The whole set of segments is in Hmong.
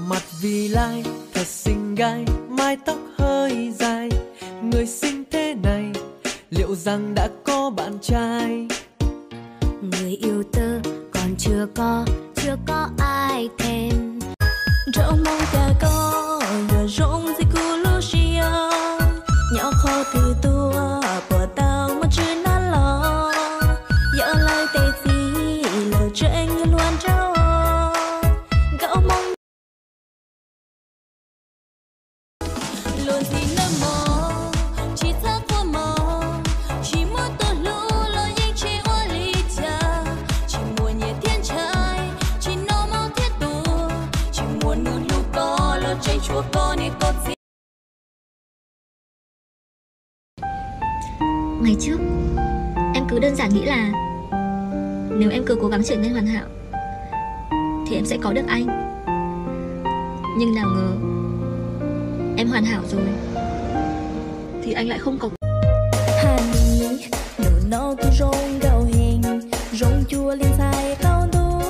Mặt vì lai thật xinh gái, mái tóc hơi dài, người xinh thế này, liệu rằng đã có bạn trai? Người yêu tớ còn chưa có, chưa có ai thêm. Nraug Hmoob cas koj yuav zoo ntxiv kuv lub siab, nyob qhov twg tuaj puas tau muaj tswv nab los, yog lawv tej txiv lawv tseem yuav luag nraug. Nkauj Hmoob luag ntxhi nawb mog, tsis txhob quaj mog, tsis muaj tus hlub los yeej tsis ua li cas, tsis muaj nyiam thiab ntshai, tsis noj mov thiab tuag, tsis muaj nws hlub koj los tseem tshuav koj niam koj txiv. Ngày trước, em cứ đơn giản nghĩ là nếu em cứ cố gắng trở nên hoàn hảo thì em sẽ có được anh. Nhưng nào ngờ em hoàn hảo rồi thì anh lại không có. Honey, hnub no kuv zoo nkauj heev, zoo cuag li ntxhais qaum ntuj.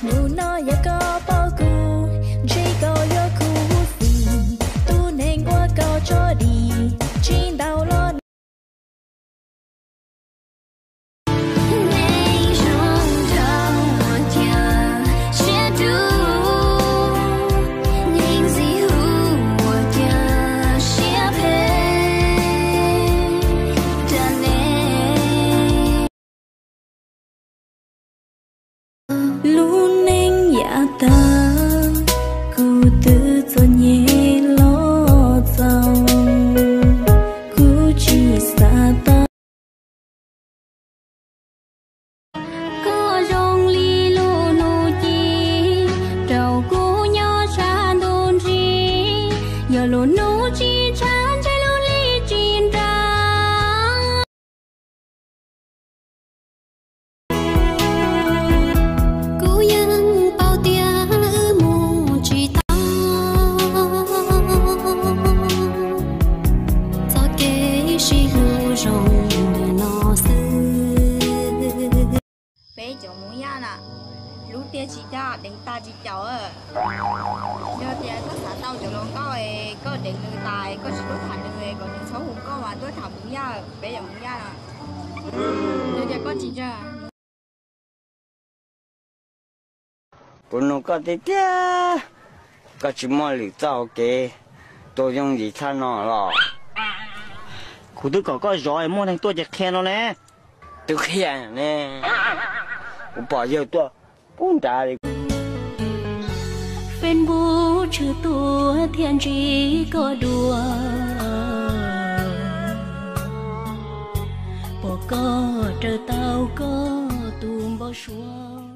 Hnub no yog koj pom kuv, ntshe koj yuav khuv xim. Tus neeg uas koj tso dim, tsis ntau los neeg zoo nraug ua cas siab dub, neeg ntxim hlub ua cas siab phem rau ne. Lub neej yav tag, kuv twb txom nyem los txaus, kuv tsis xav tau. Koj zoo li lub hnub ci rau kuv nyob sab ntuj nrig, yog lub hnub tsis ntshav ntshe lub hli tsis nra. Kuv yeej paub tias wb mus tsis tau, txoj kev sib hlub zoo li no xwb. Peb cov Hmoob Yaj na, hlub tiag tsis dag, deev tas tsis caum. Yog tias koj xav tau cov hluas nkauj es koj deev nws tas, koj tsis tuaj tham nws, kom nws txhob hu koj mas tuaj tham Hmoob Yaj, peb cov Hmoob Yaj na. Yog tias koj tsis ntseeg. Kuv nug koj tiag tiag, koj tsis muaj lwm txoj hauv kev tuaj yooj yim tshaj no los? Kuv twb kom koj zov es muaj neeg tuaj ces qhia no ne. Twb qhia ne, kuv pom yawg tuaj pub nrad li. Facebook tshwm tuaj thiaj ntsib koj dua, pom koj raws tau koj tus npau suav.